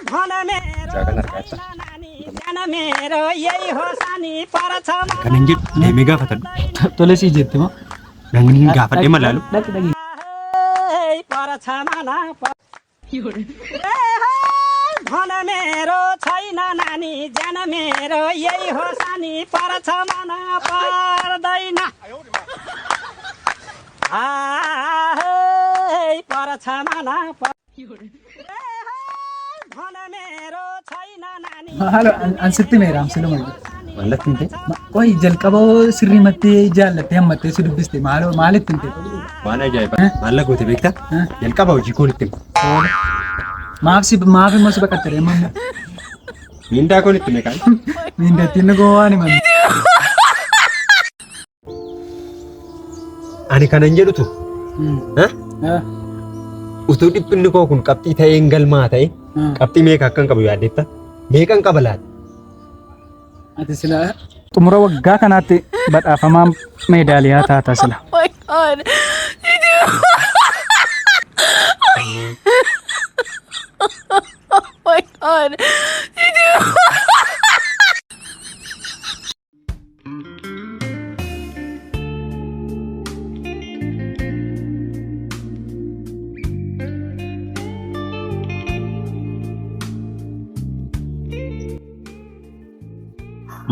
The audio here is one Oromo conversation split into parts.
Mucaa kana argaa Kanan jedhu deemee gaafatadhu. Tole sii jette moo? Namni gaafadhee malaalu. Dhaqi dhaqi. Haalo an sitti meera amsiluma jiru. Wallatti hin ta'e. Qoy jalqaba sirrii mattee jaallattee hammattee si dubbiste maaloo maalitti hin ta'e? Waan ajaa'ibaa. Maal goote beektaa? Jalqaba hojii koon itti hima. Maaf si maaf immoo si baqatte deema immoo. Miindaa koon itti meeqaan? Miindattiin nu gowwaan himan. Ani kanan jedhutu utuu dhiphinni koo kun qabxii ta'ee hin galmaa ta'e qabxii meeqa akkan qabu yaaddetta? Meeqan qaba laata? Ati sila xumura waggaa kanaatti badhaafamaa meedaaliyaa taata sila. my god. Oh my god.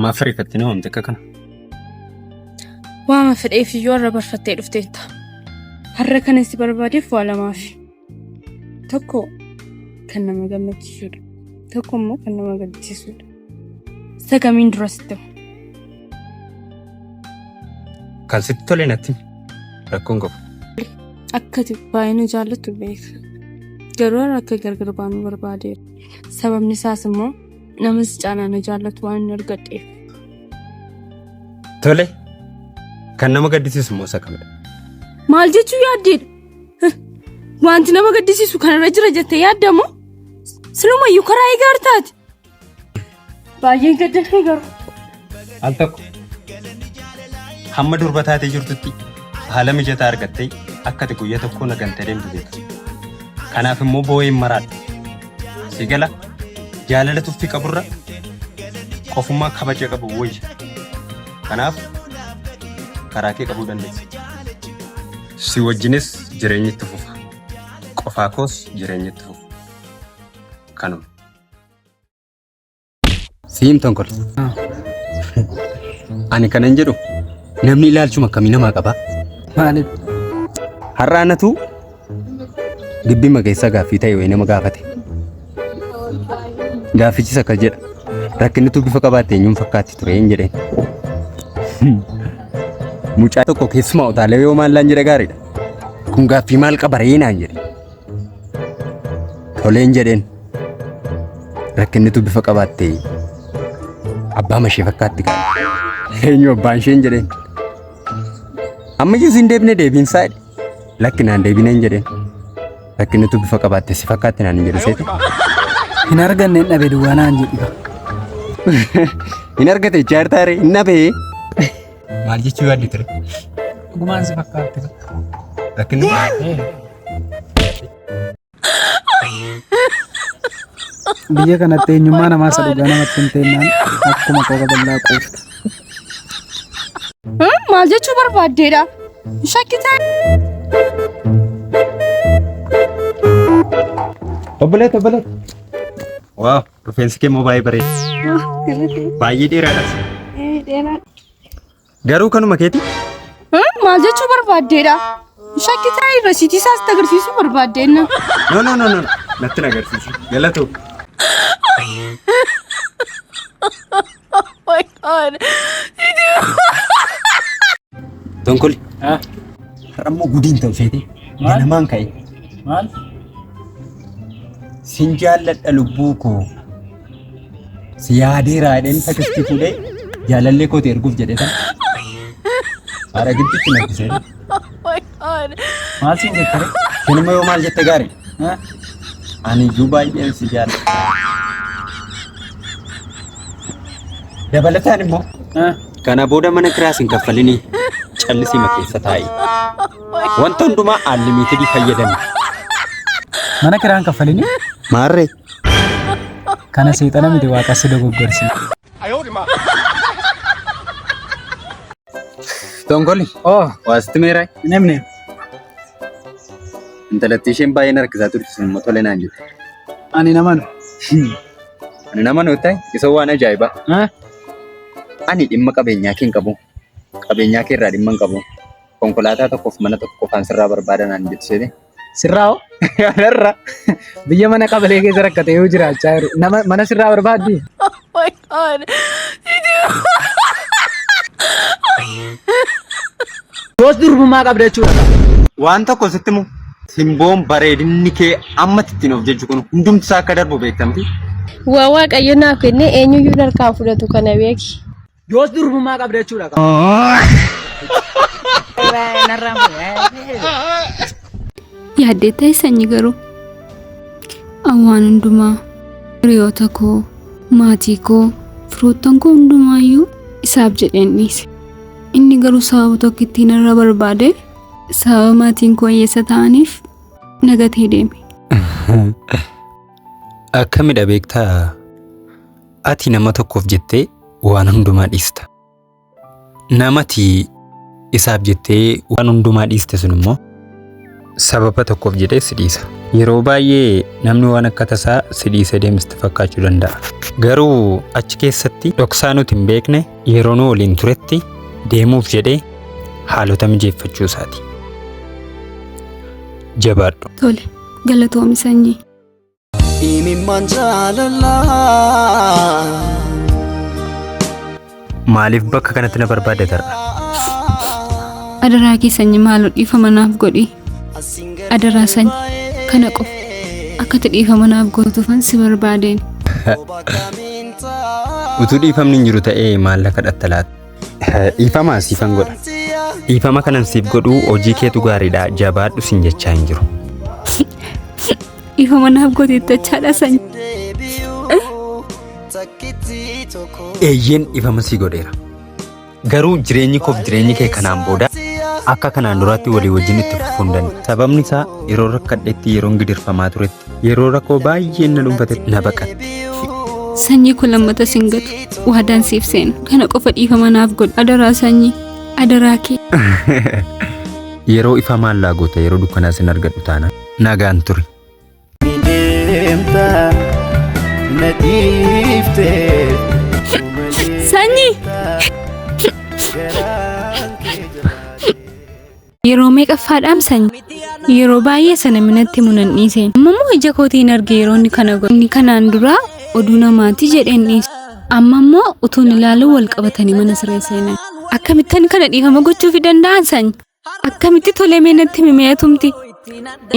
Maaf rifattee na waamte akka kana? Waama fedheef iyyuu har'a barfattee dhufteetta. Har'a kana si barbaadeef waa lamaafi. Tokko kan nama gammachiisudha. Tokko immoo kan nama gaddisiisudha. Isa kamiin dura sitti hima? Kan sitti tole natti himi. Rakkoon qabu. Akka ati baay'ee na jaallattu beeka. Garuu har'a akka gargar baanu barbaadeera. Sababni isaas immoo nama si caalaa na jaallatu waan hin argadheef. Tole. Kan nama gaddisiisu immoo isa kamidha? Maal jechuu yaaddeedha? Wanti nama gaddisiisu kanarra jira jettee yaaddamoo? Silumayyuu karaa eegaa artaati. Baay'een gaddafee garuu. Al tokko hamma durba taatee jirtutti haala mijataa argattee akka ati guyyaa tokko na gantee deemtu beeka. Kanaaf immoo boo'ee hin maraadhu. Si gala jaalala tuffii qaburra qofummaa kabaja qabu wayya. Kanaaf karaa kee qabuu dandeessa. Si wajjinis jireenyi itti fufa. Qofaa koos jireenyi itti fufa. Kanuma. Siim tonkol. Ani kanan jedhu namni ilaalchuma akkamii namaa qaba? Maaliif? Har'a anatu gibbima keessaa gaaffii ta'e wayii nama gaafate. Gaaffichis akkas jedha. Rakkinnitu bifa qabaatte eenyuun fakkaatti ture hin jedheen. Mucaa tokko keessumaa utaalee yoo maallaan jedhe gaariidha. Kun gaaffii maal qaba ree naan jedhe. Toleen jedheen. Rakkinnitu bifa qabaatte abbaa mashee fakkaatti gaala. Eenyu abbaan isheen jedheen. Ammayyuu siin deebine deebiinsaa jedhe. Lakki naan deebineen jedheen. Rakkinnitu bifa qabaatte si fakkaatti naan hin jedhu seete. Hin arganne hin dhabe duwwaa naan jedhi. Hin argate jechaa jirtaa ree hin dhabee. Maal jechuu yaadde ture? Dhugumaan si fakkaatti. Rakkinni Biyya kanatti eenyummaa namaa isa dhugaa namatti hin teennaan akkuma qooqa bal'aa quufta. Maal jechuu barbaaddeedha? Shakkitaa. Obboleetti obboleetti. Waaw rifeensi kee immoo baay'ee bareeda. Baay'ee dheeraadhas. Garuu kanuma keeti? Maal jechuu barbaaddeedha? Shakkitaa rasiitii isaas itti agarsiisuu barbaaddeenna. No no no no natti hin agarsiisu. Galatoo. My God. Tonkoli. Har'a immoo gudiin ta'u seete. Ganamaan ka'e. Maal? Sin jaalladha lubbuu koo. Si yaadeera jedheen takistii fuudhee jaalallee kooti erguuf jedhee tan. Haadha gidduutti naffisee. My God. Maal siin jette ree? Isheen immoo yoo maal jette gaarii? Ani iyyuu baay'een si jaalladha. Dabalataan immoo kana booda mana kiraas hin kaffalinii callisii keessa taa'i. Wanta hundumaa unlimited fayyadami. Mana kiraan kaffalini? Maarree. Kana seexana miti waaqa si dogoggorsi. Tongoli. Oh, Waasitti meeraa? namni Intalattii isheen baay'een harkisaa turte sun immoo tole naan jette. ani namanu. Ani nama nuti ta'e isa waan ajaa'ibaa. Ah, Ani dhimma qabeenyaa kee hin qabu. Qabeenyaa kee irraa dhimma hin qabu. Konkolaataa tokkoof mana tokko qofaan sirraa barbaada naan jettu seete. Sirraa hoo? Kanarra. Biyya mana qabalee keessa rakkate yoo jiraachaa jiru. Nama mana sirraa barbaaddi? My God. Yoos durbummaa qabda jechuudha. Waan tokko sitti himu. Simboon bareedinni kee amma ittiin of jejju kun hundumti isaa akka darbu beektamti. Waa Waaqayyo naaf kenne eenyuyyuu harkaa fudhatu kana beeki. Yoos durbummaa qabda jechuudha. Yaaddee ta'e sanyi garuu awwaan hundumaa hiriyoota koo maatii koo firoottan koo hundumaayyuu isaaf jedheen dhiise. Inni garuu sababa tokko ittiin irra barbaade sababa maatiin koo hiyyeessa ta'aniif nagatee deeme. Akkamidha beektaa? Ati nama tokkoof jettee waan hundumaa dhiista. Namati isaaf jettee waan hundumaa dhiiste sun immoo sababa tokkoof jedhee si dhiisa. Yeroo baay'ee namni waan akka tasaa si dhiisee deemsitti fakkaachuu danda'a. Garuu achi keessatti dhoksaa nuti hin beekne yeroo nu waliin turetti deemuuf jedhee haalota mijeeffachuu isaati. Jabaadhu. Tole galatoomi sanyii. Imimmaan jaalalaa. Maaliif bakka kanatti na barbaadde har'a? Adaraa kee sanyii maaloo dhiifama naaf godhi. Adaraa sanyi kana qofa akka ati dhiifama naaf gootuufan si barbaadeen. Utuu dhiifamni hin jiru ta'ee maallaqa kadhatta laata? Dhiifama siifan godha. Dhiifama kanan siif godhu hojii keetu gaariidha jabaadhu sin jechaa hin jiru. Dhiifama naaf gooteettachaadha sanyi. Eeyyeen dhiifama sii godheera. Garuu jireenyi koof jireenyi kee kanaan booda akka kanaan duraatti walii wajjin itti fufuu hin danda'u. Sababni isaa yeroo rakkadhetti yeroon gidirfamaa turetti yeroo rakkoo baay'een na dhuunfatetti na baqatte. Sanyii kun lammata sin gatu waadaan siif seena. Kana qofa dhiifama naaf godhi. Adaraa sanyii. Adaraa kee. Yeroo ifa maallaa goota yeroo dukkanaa sin argadhu taana nagaan turi. Deemta na dhiiftee. Sanyii! Yeroo meeqaffaadhaam sanyi? Yeroo baay'ee sana minatti munan dhiiseen. Amma immoo ija kootiin arge yeroo inni kana godhu. Inni kanaan dura oduu namaati jedheen dhiise. Amma immoo utuun ilaaluu wal qabatanii mana siree seenan. Akkamittan kana dhiifama gochuufi danda'an sanyi? Akkamitti tolee mee natti himi mee atumti?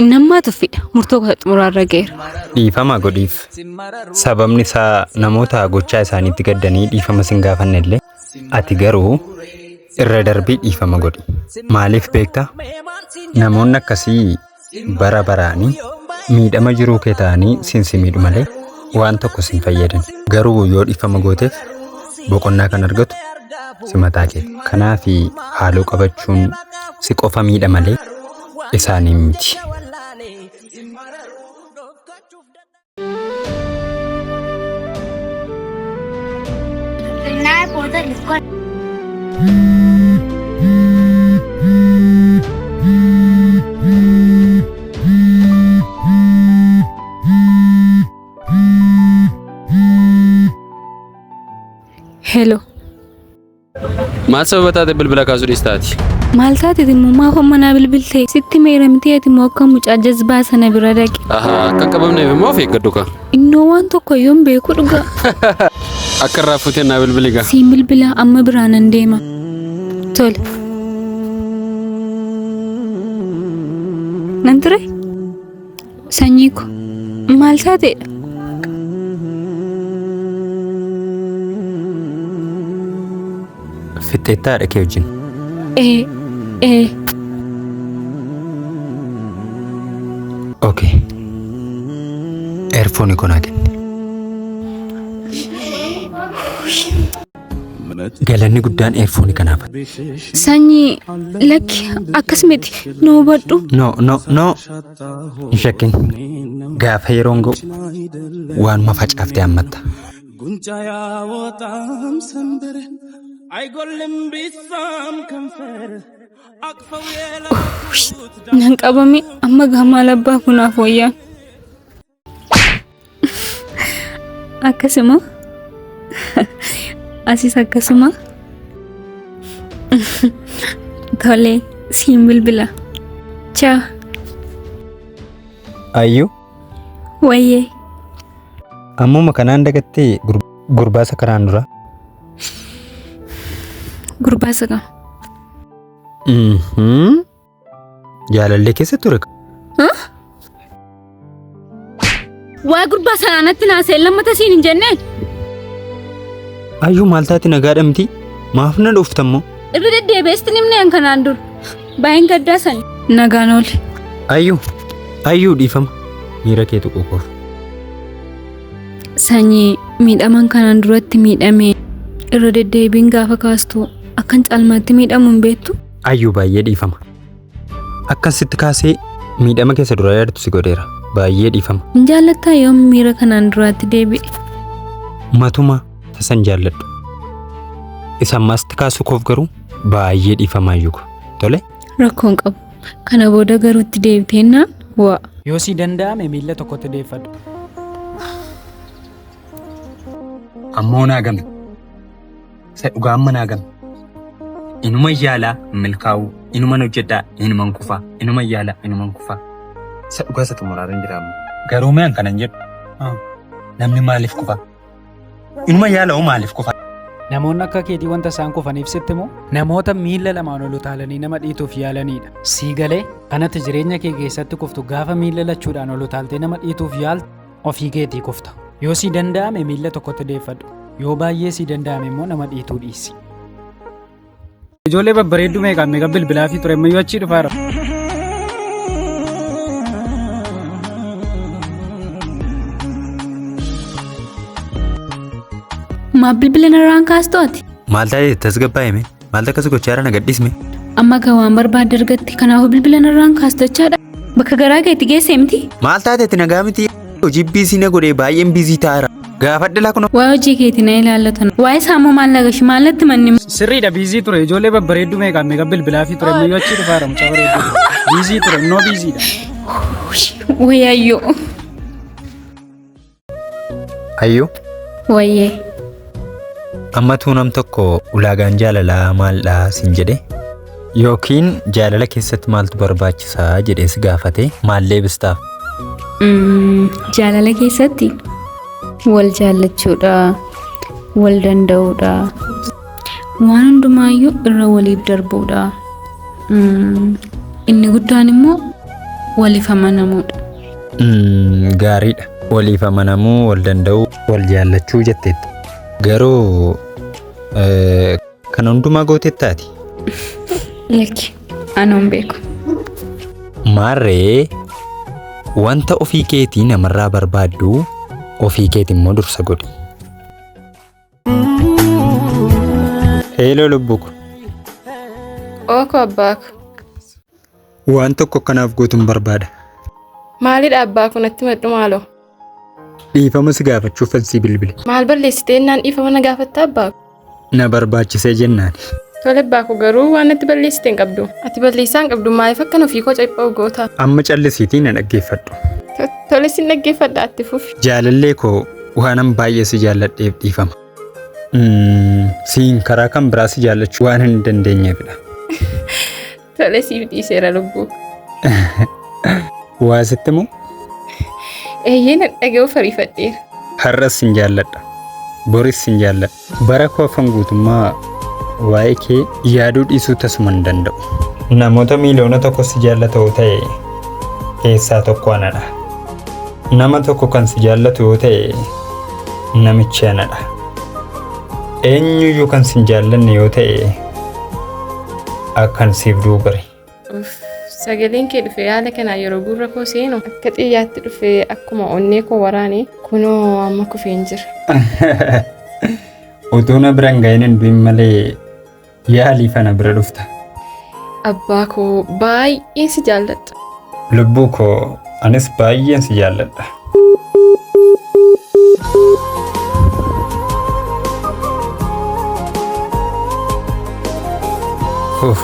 Inni ammaa tuffidha. Murtoo gosa xumuraarra ga'eera. Dhiifama godhiif. Sababni isaa namoota gochaa isaaniitti gaddanii dhiifama sin gaafanne illee ati garuu irra darbii dhiifama godhi. Maaliif beektaa? Namoonni akkasii bara baraanii miidhama jiruu kee ta'anii sin si miidhu malee waan tokko sin fayyadan. Garuu yoo dhiifama gooteef boqonnaa kan argatu si mataa kee. Kanaaf haaloo qabachuun si qofa miidha malee isaanii miti. Hello. Maal sababa taate bilbila kaasuu dhiistaati? Maal taateet immoo maaf amma naa bilbiltee? Sitti meeramtee ati immoo akka mucaa jazbaa sana bira dhaqe. Ahaa, akka hin qabamneef immoo of eeggadhu kaa. Innoo waan tokko iyyuu hin beeku dhugaa. Akka irraa fuutee naa bilbili gaa. Siin bilbila amma biraa nan deema. Tole. Nan ture? Sanyii ko. Maal taateedha? Fixxeettaa haadha kee wajjin. Ee. Ee. Okay. Eerfoonii koo naa kenni. Galanni guddaan eerfoonii kanaaf. Sanyii, lakki, akkas miti, nu hubadhu. No, no, no. Hin shakkin. Gaafa yeroon ga'u waanuma facaaftee hammatta. Nan qabame amma gamaa labbaa kunaaf wayyaa. Akkasuma. Asis akkasuma. Tole, siin bilbila. Chaa. Ayyuu. Wayyee. Ammuma kanaan dagattee gurbaasa kanaan dura. Gurbaasa kam? Jaalallee keessa ture. Waa gurbaa sanaa natti naasee lammata siin hin jenneen. Ayyuu, maal taate? Nagaadha miti? Maaf na dhooftammoo? Irra deddeebi'eesti nimneen kanaan dur. Baay'een gaddaa sani. Nagaan oole. Ayyuu, ayyuu, dhiifama. Miira kee tuquu koof. Sanyii, miidhaman kanaan duratti miidhame irra deddeebiin gaafa kaastu akkan caalmaatti miidhamu hin beektu. Ayyuu, baay'ee dhiifama. Akkan sitti kaasee miidhama keessa dura yaadatu si godheera. Baay'ee dhiifama. Hin jaallattaa yoom miira kanaan duraatti deebi'e? Matuma tasan jaalladhu. Isa ammaasti kaasuu koof garuu baay'ee dhiifama, ayyuu. Tole? Rakkoon qabu. Kana booda garuu itti deebiteennaan waa. Yoo si danda'ame miilla tokkotti deeffadhu. Ammoo naa game. Isa dhugaa amma naa game. Inuma yaalaa milkaa'uu, inuman hojjedhaa, inuman kufaa, inuman yaalaa, inuman kufaa. Isa dhugaa isa xumuraan jira amma. Garuu mi'aan kanan jedhu. Namni maaliif kufaa? Inuma yaala hoo maaliif kufaa? Namoonni akka keetii wanta isaan kufaniif sitti moo namoota miilla lamaan ol utaalanii nama dhiituuf yaalanidha. Sii galee? Kanatti jireenya kee keessatti kuftu gaafa miilla lachuudhaan ol utaaltee nama dhiituuf yaaltu ofii keetii kufta. Yoo si danda'ame miilla tokkotti deeffadhu. Yoo baay'ee si danda'ame immoo nama dhiituu dhiisi. Ijoollee babbareedduu meeqaan meeqa bilbilaa fi ture, ammayyuu achii dhufaa jira. Maaf bilbila narraan kaastu ati? Maal taatee tasgabbaa'ime? Maaltu akkas gochaa jira? Na gadhiisme? Amma gaa waan barbaadde argatti, kanaafuu bilbila narraan kaastu jechaadha. Bakka garaa keetti geesse miti? Maal taateetti? Nagaa miti? Hojii busy na godhee, baay'een busy taa'eera. Gaafadhe laa kunoo. Waa'ee hojii keetii na ilaallatan. Waa'ee isaa immoo maal nagashi, maal natti manni? Sirriidha, busy ture. Ijoollee babbareedduu meeqaan meeqa bilbilaa fi ture, ammayyuu achii dhufaa jira mucaa bareedduu. Busy ture, innoo busydha. Wayyaayyoo. Ayyuu. Wayyee. Ammatuu nam tokko ulaagaan jaalalaa maaldhaa sin jedhe yookiin jaalala keessatti maaltu barbaachisaa jedhee si gaafate, maal deebistaaf? Jaalala keessatti wal jaallachuudha, wal danda'uudha, waan hundumaayyuu irra waliif darbuudha. Inni guddaan immoo waliif amanamuudha. Gaariidha. Waliif amanamuu, wal danda'uu, wal jaallachuu jetteetta. Garuu kana hundumaa gootettaati? Lakki, anoon beeku. Maarree, wanta ofii keetii namarraa barbaaddu ofii keeti immoo dursa godhi. Hello, lubbuko. Ooko, abbaako. Waan tokko akkanaaf gootuun barbaada. Maalidha, abbaako? Natti madhu maaloo? Dhiifama si gaafachuuf si bilbile. Maal balleessitee naan dhiifama na gaafatta, abbaako? Na barbaachisee jennaan. Tole, abbaako, garuu waan natti balleessite hin qabdu. Ati balleessaa hin qabdu, maaliif akkan ofii koo cepha'u goota? Amma callisiitii na dhaggeeffadhu. Tole, sin dhaggeeffadha, atti fufi. Jaalallee koo, waanan baay'ee si jaalladheef dhiifama. Siin karaa kan biraa si jaallachuu waan hin dandeenyeefidha. Tole, siif dhiiseera, lubbuu. Waa sitti moo? Eeyyee, nan dhaga'uuf ariifadheera. Har'as sin jaalladha. Boris sin jaalladha. Bara koo hafan guutummaa waa'ee kee yaaduu dhiisuu tasuma hin danda'u. Namoota 1 miiliyoona si jaallatu yoo ta'e keessaa tokko anadha. Nama tokko kan si jaallatu yoo ta'e namichi anadha. Eenyuyyuu kan si hin jaallanne yoo ta'e akkan siif du'u bare. Uff, sagaleen kee dhufe haala kanaan yeroo gurra koo seenu akka xiyyaatti dhufe, akkuma onnee koo waraane, kunoo amma kufeen jira. Utuu na bira hin gahin hin du'in malee yaaliif ana bira dhufta. Abbaa koo baay'een si jaalladha. Lubbuu koo anis baay'een si jaalladha. Uff.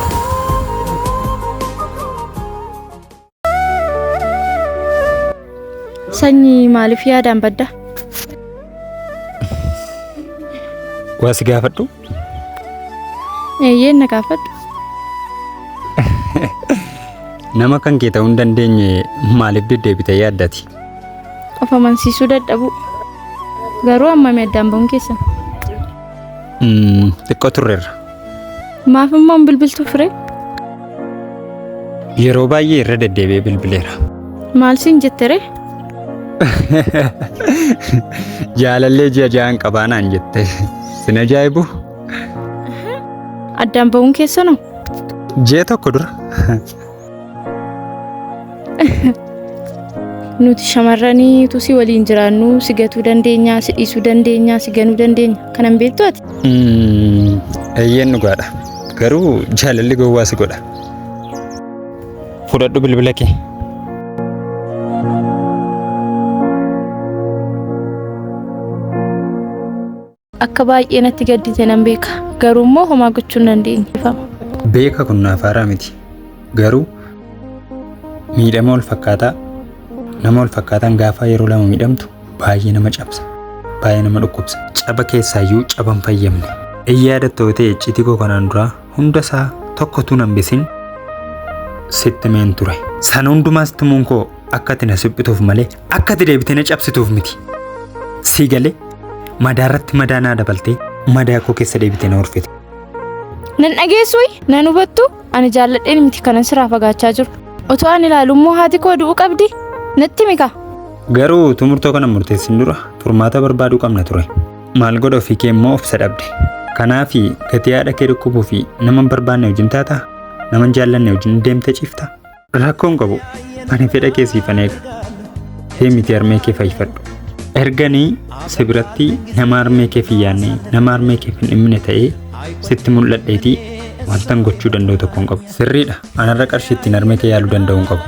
Sanyii maaliif yaadaan badda? Waa si gaafadhu? Eeyyeen na gaafadhu. Nama kan kee ta'uu hin dandeenye maaliif deddeebitee yaaddati? Of amansiisuu dadhabuu. Garuu ammami addaan ba'uun keessan? Xiqqoo turreerra. Maaf immoo hin bilbiltu firee? Yeroo baay'ee irra deddeebi'ee bilbileera. Maal siin jettere? Jaalallee ji'a ja'an qabaa naan jette. Sin ajaa'ibu? Addaan ba'uun keessanoo? Ji'a tokko dura. Nuti shamarranii utuu si waliin jiraannu si gatuu dandeenya, si dhiisuu dandeenya, si ganuu dandeenya. Kana hin beektu ati? Eeyyeen dhugaadha. Garuu jaalalli gowwaa si godha. Fudhadhu bilbila kee. Akka baay'ee natti gaddite nan beeka. Garuu immoo homaa gochuu hin dandeenye. Dhiifama. Beeka kun naaf haaraa miti. Garuu miidhama wal fakkaataa nama wal fakkaataan gaafa yeroo lama miidhamtu baay'ee nama cabsa. Baay'ee nama dhukkubsa. Caba keessaayyuu caba hin fayyamne. In yaadatta yoo ta'e icciitii koo kanaan duraa hunda isaa tokko utuu hin hambisin sitti himeen ture. Sana hundumaa sitti himuun koo akka ati na siphituuf malee akka ati deebitee na cabsituuf miti. Sii galee madaa irratti madaa naa dabaltee madaa koo keessa deebitee na horfite. Nan dhageessuuyi? Nan hubattu? Ani jaalladheen miti kanan sirraa fagaachaa jiru. Otoo ani ilaalu immoo haati koo du'uu qabdi? Natti himi kaa. Garuu utuu murtoo kana hin murteessin dura furmaata barbaaduu qabna ture. Maal godha ofii kee immoo obsa dhabde. Kanaafi gatii haadha kee dhukkubuu fi nama hin barbaanne wajjin taataa? Nama hin jaallanne wajjin deemtee ciifta? Rakkoo hin qabu. Ani fedha kee siifan eega. Deemiti harmee kee fayyifadhu. Erganii si biratti nama harmee keef hin yaadne, nama harmee keef hin dhimmine ta'ee sitti mul'adheetii wantan gochuu danda'u tokko hin qabu. Sirriidha. Anarra qarshii ittiin harmee kee yaaluu danda'u hin qabu.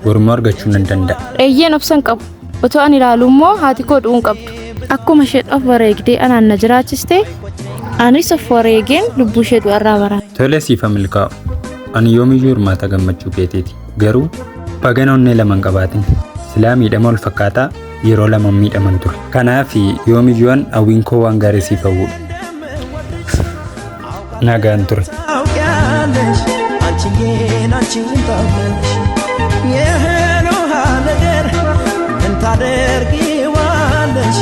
Borummoo argachuu nan danda'a. Eeyyeen obsa hin qabu. Otoo ani ilaalu immoo haati koo du'uu hin qabdu. Akkuma isheen of wareegdee anaan na jiraachiste, anis of wareegeen lubbuu ishee du'arraa baraara. Tole siif haa milkaa'u. Ani yoomiyyuu hirmaata gammachuu keetiiti. Garuu bagana onnee lama hin qabaatin. Silaa miidhama wal fakkaataa yeroo lama miidhaman ture. Kanaaf yoomiyyuu an hawwiin koo waan gaarii siif hawwuudha. Nagaan ture. ታውቂያለሽ አንቺዬን አንቺን ታውቂያለሽ የእህል ውሃ ነገር ምን ታደርጊዋለሽ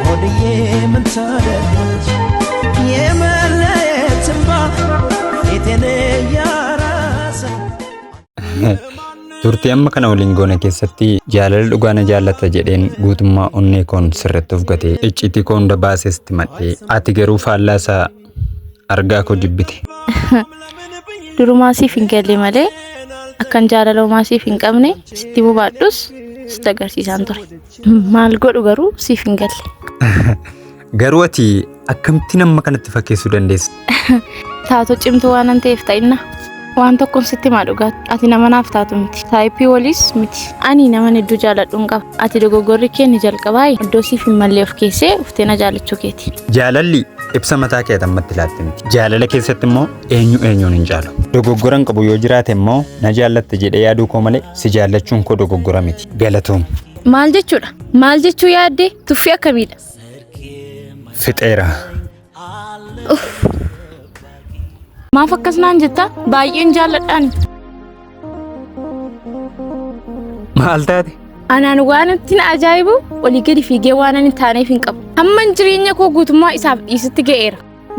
ሆድዬ ምን ታደርጊዋለሽ የመለየት እንባ ፊቴን እያራሰ Turtii amma kana waliin goone keessatti jaalala dhugaa na jaallata jedheen guutummaa onnee koon sirriitti of gatee icciitii koo hunda baasee sitti madhee ati garuu faallaa isaa argaa koo jibbite. Durumaa siif hin galle malee akkan jaalala homaa siif hin qabne sitti himuu baadhus sitti agarsiisaan ture. Maal godhu garuu siif hin galle. Garuu ati akkamittiin amma kanatti fakkeessuu dandeessa? Taatoo cimtuu waanan ta'eef ta'inna. Waan tokkoon sitti himaa dhugaa. Ati nama naaf taatu miti. Taayippii waliis miti. Ani naman hedduu jaaladhu hin qaba. Ati dogoggorri kee ni jalqabaa iddoo siif hin malle of keessee uftee na jaalachuu keeti. Jaalalli ibsa mataa kee ammatti laatte miti. Jaalala keessatti immoo eenyu eenyuun hin caalu. Dogoggora hin qabu yoo jiraate immoo na jaallatte jedhee yaaduu koo malee si jaallachuun koo dogoggora miti. Galatoomi. Maal jechuudha? Maal jechuu yaadde? Tuffii akkamiidha? Fixeera. Maaf akkas naan jetta? Baay'een jaalladhaan. Maal taate? Anaan waan itti na ajaa'ibu olii gadi fiigee waan ani taaneef hin qabu. Hamman jireenya koo guutummaa isaaf dhiisutti ga'eera.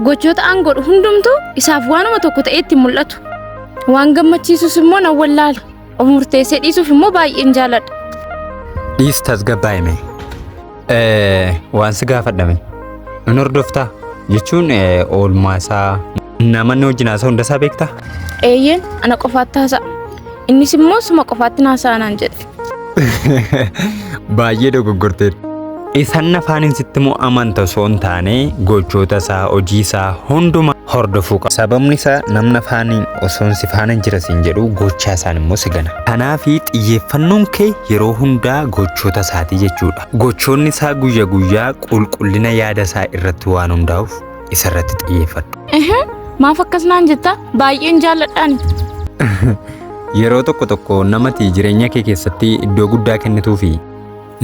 Gochoota an godhu hundumtuu isaaf waanuma tokko ta'ee itti mul'atu. Waan gammachiisus immoo nan wallaala. Of murteessee dhiisuuf immoo baay'een jaaladha. Dhiis tasgabbaa'ime. Waan si gaafadhame. Hin hordoftaa? Jechuun oolmaa isaa namanni wajjin haasa'u hunda isaa beektaa? Eeyyeen ana qofaatti haasa'a. Innis immoo suma qofaatti na haasa'a naan jedhe. Baay'ee dogoggorteetta. Isan afaaniin sitti immoo amanta osoo hin taane gochoota isaa, hojii isaa hundumaa hordofuu qaba. Sababni isaa namni afaaniin osoo si faana hin jira siin jedhu gochaa isaan immoo si gana. Kanaafi xiyyeeffannoon kee yeroo hundaa gochoota isaatii jechuudha. Gochoonni isaa guyya guyyaa qulqullina yaada isaa irratti waan hundaa'uuf isarratti xiyyeeffadhu. Maaf akkas naan jetta? Baay'een jaalladhaani. Yeroo tokko tokko namati jireenya kee keessatti iddoo guddaa kennituu fi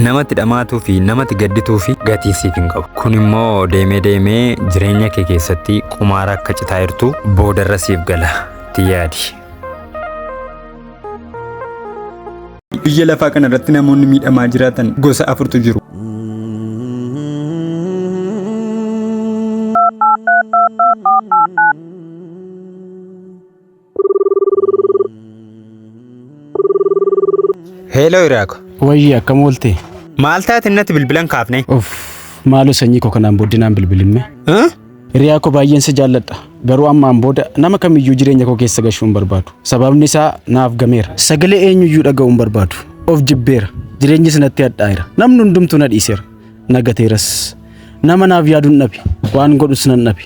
namatti dhamaatuu fi namatti gaddituu fi gatii siif hin qabu. Kun immoo deemee deemee jireenya kee keessatti qumaara akka citaa jirtu boodarra siif gala. Itti yaadi. Biyya lafaa kana irratti namoonni miidhamaa jiraatan gosa afurtu jiru. Heeloo Iraako. Wayii akkam oolte? Maal taate natti bilbilan kaafne? Of maaloo sanyii koo kanaan booddee naan bilbilimme. Hiriyaa koo baay'een si jaalladha. Garuu ammaan booda nama kamiyyuu jireenya koo keessa gashuu hin barbaadu. Sababni isaa naaf gameera. Sagalee eenyuyyuu dhaga'uu hin barbaadu. Of jibbeera. Jireenyis natti hadhaa'eera. Namni hundumtuu na dhiiseera. Na gateeras. Nama naaf yaaduun dhabe. Waan godhus nan dhabe.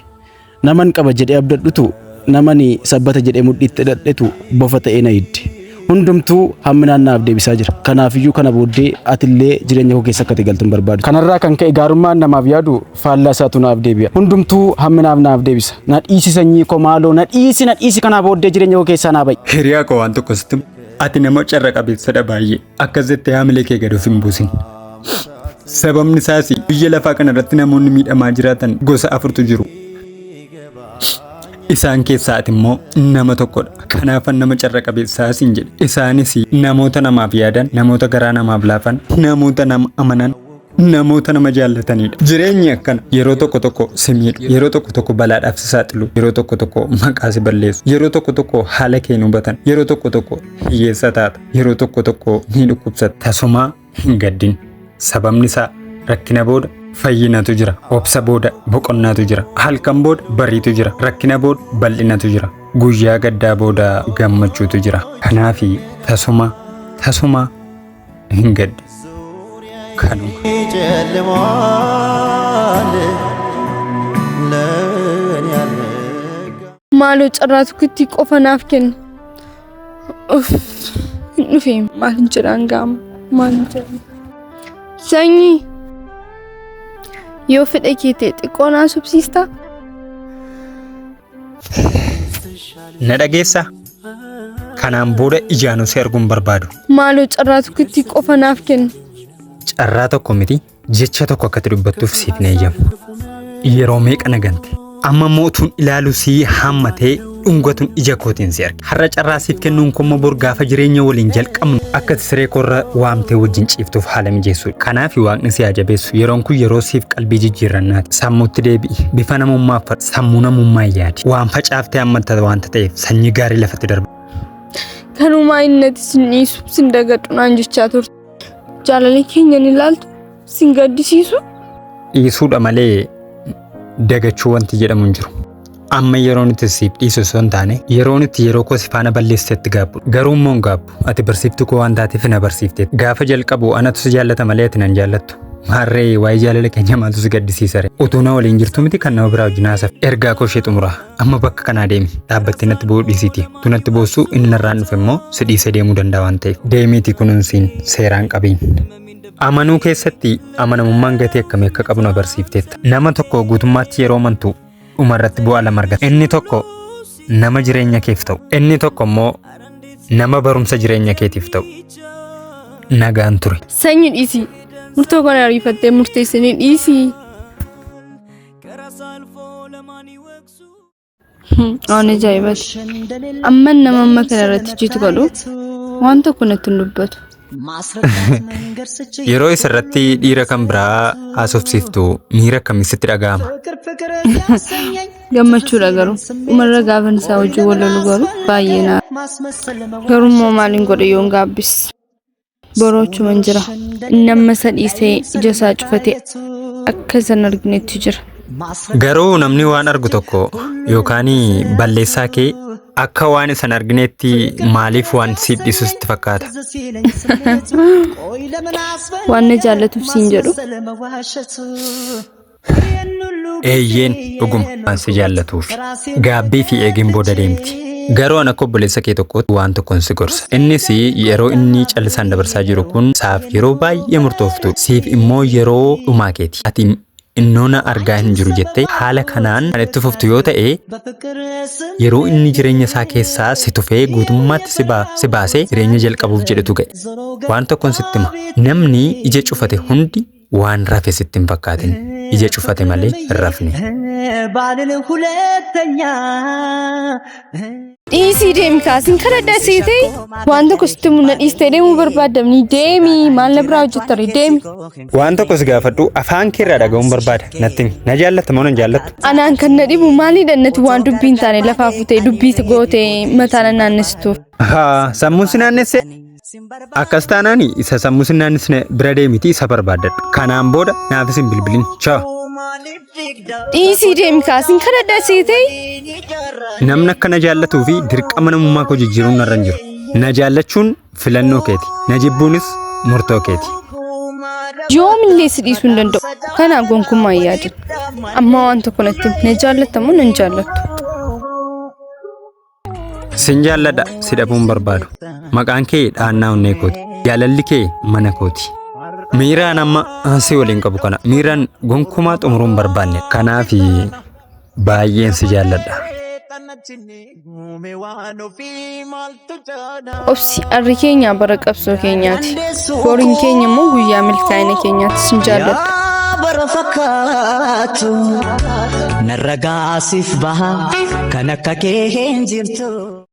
Naman qaba jedhee abdadhutu namani sabbata jedhee mudhiitti hidhadhetu bofa ta'ee na hidde. Hundumtuu hamminaan naaf deebisaa jira. Kanaafiyyuu kana booddee atillee jireenya koo keessa akka ati galtu hin barbaadu. Kanarraa kan ka'e gaarummaan namaaf yaadu faallaa isaatu naaf deebi'a. Hundumtuu hamminaaf naaf deebisa. Na dhiisi sanyii koo maaloo na dhiisi na dhiisi kanaa booddee jireenya koo keessaa naa ba'i. Hiriyaa koo waan tokko sitti himu. Ati nama carra qabeessadha baay'ee. Akkas jettee haamilee kee gad of hin buusin. Sababni isaas biyya lafaa kana irratti namoonni miidhamaa jiraatan gosa afurtu jiru. Isaan keessaa ati immoo nama tokkodha. Kanaafan nama carra qabeessaa siin jedhe. Isaanis namoota namaaf yaadan, namoota garaa namaaf laafan, namoota nama amanan, namoota nama jaallatanidha. Jireenyi akkana yeroo tokko tokko si miidhu, yeroo tokko tokko balaadhaaf si saaxilu, yeroo tokko tokko maqaa si balleessu, yeroo tokko tokko haala kee hin hubatan, yeroo tokko tokko hiyyeessa taata, yeroo tokko tokko ni dhukkubsatta. Tasumaa hin gaddin. Sababni isaa rakkina booda fayyinatu jira. Obsa booda boqonnaatu jira. Halkan booda bariitu jira. Rakkina booda bal'inatu jira. Guyyaa gaddaa booda gammachuutu jira. Kanaafi tasuma tasuma hin gaddi. Kanuma. ጨልሟል ለእኔ ያልነጋ Maaloo carraa tokkotti qofa naaf kenni. Uff, hin dhufee maal hin jedhaan gaama maal hin jedhaan. Sanyii yoo fedha kee ta'e xiqqoo naa subsiistaa? Na dhageessaa? Kanaan booda ijaanuu si arguun barbaadu. Maaloo carraa tokkotti qofa naaf kenni. Carraa tokko miti jecha tokko akkati dubbattuuf siif hin eeyyamu. Yeroo meeqa na gante? Amma mootuun ilaalu si hammatee dhungatuun ija kootiin si arge. Har'a carraa siif kennuun koo immoo bor gaafa jireenya waliin jalqabnu akka ati siree koorra waamtee wajjin ciiftuuf haala mijeessuudha. Kanaaf waaqni si haa jabeessu. Yeroon kun yeroo siif qalbii jijjiirrannaati. Sammuutti deebi'i. Bifa namummaa uffadhu. Sammuu namummaa yaadi. Waan facaaftee hammatta waanta ta'eef sanyii gaarii lafatti darba. Kanumaa innati sin dhiisu sin dagadhu naan jechaa turte. Jaalala keenya ni ilaaltu sin gaddisiisu. Dhiisuudha malee dagachuu wanti jedhamu hin jiru. Amma yeroon itti siif dhiisu osoo hin taane yeroon itti yeroo koo si faana balleessetti gaabbu. Garuu immoo hin gaabbu. Ati barsiiftuu koo waan taateef na barsiifte. Gaafa jalqabu anatu si jaallata malee ati nan jaallattu. Maarree waa'ee jaalala keenya maaltu si gaddisiisa ree? Utuu na waliin jirtu miti kan nama biraa wajjin haasaf. Ergaa koo ishee xumuraa. Amma bakka kanaa deemi. Dhaabbattee natti boo'uu dhiisiiti. Utuu natti boossuu inni narraan dhufe immoo si dhiisee deemuu danda'a waan ta'eef. Deemiitii kunuunsiin seeraan qabiin. Amanuu keessatti amanamummaan gatii akkamii akka qabu na barsiifteetta. Nama tokko guutummaatti yeroo amantu dhumarratti bu'aa lama argata. Inni tokko nama jireenya keef ta'u. Inni tokko immoo nama barumsa jireenya keetiif ta'u. Nagaan ture. Sanyi dhiisi. Murtoo kana ariifattee murteessanii dhiisi. Waan ajaa'ibaati. Amman nama amma kana irratti hojjetu godhu waan tokko natti hin dubbatu. Yeroo isarratti dhiira kan biraa haasofsiiftu miira akkamii sitti dhaga'ama? Gammachuudha garuu dhumarra gaafan isaa wajjin wal lolu garuu baay'ee na garuu immoo maaliin godhe yoon gaabbis. Boroo achuman jira. Inni amma isa dhiisee ija isaa cufatee akka isa hin arginetti jira. Garuu namni waan argu tokko yookaan balleessaa kee Akka waan isan argineetti maaliif waan siif dhiisu sitti fakkaata? Waan na jaallatuuf siin jedhu. Eeyyeen dhuguma waan si jaallatuuf. Gaabbii fi eegeen booda deemti. Garuu an akka obboleessa kee tokkootti waan tokkoon si gorsa. Innis yeroo inni callisaan dabarsaa jiru kun saaf yeroo baay'ee murtooftu. Siif immoo yeroo dhumaa keeti. Ati innoona argaa hin jiru jettee haala kanaan kan itti fuftu yoo ta'e yeroo inni jireenya isaa keessaa si tufee guutummaatti si baasee jireenya jalqabuuf jedhetu ga'e. Waan tokkoon sitti hima. Namni ija cufate hundi waan rafe sitti hin fakkaatin. Ija cufate malee hin rafne. Dhiisii deemi kaasiin kadhadha seetee waan tokko sitti himuu na dhiistee deemuu barbaaddamni deemi maal na biraa hojjettare deemi. Waan tokko si gaafadhu afaan kee irraa dhaga'uun barbaada. Natti himi. Na jaallatta moo na hin jaallattu? Anaan kan na dhibu maalidha natti waan dubbii hin taane lafaa futee dubbii gootee mataa na naannessituuf. Haa, sammuun si naannesse? Akkas taanaan isa sammuu si naannessine bira deemiti isa barbaaddadhu. Kanaan booda naafis hin bilbilin. Chaaw. Dhiisii deemi kaasiin kadhadha seetee. Namni akka na jaallatuu fi dirqama namummaa koo jijjiiruun narra hin jiru. Na jaallachuun filannoo keeti. Na jibbuunis murtoo keeti. Yoomillee si dhiisuu hin danda'u. Kanaaf gonkumaa hin yaadin. Amma waan tokko natti himi. Na jaallatta moo na hin jaallattu? Sin jaalladha si dhabuun barbaadu. Maqaan kee dhahannaa onnee kooti. Jaalalli kee mana kooti. Miiraan amma si waliin qabu kana miiraan gonkumaa xumuruu hin barbaanne. Kanaaf baay'een si jaalladha. Obsi arri keenya bara qabsoo keenyaati. Boriin keenya immoo guyyaa milkaa'ina keenyaati. Sin jaalladha. Bara fakkaatu narra gaasiif baha kan akka kee hin jirtu.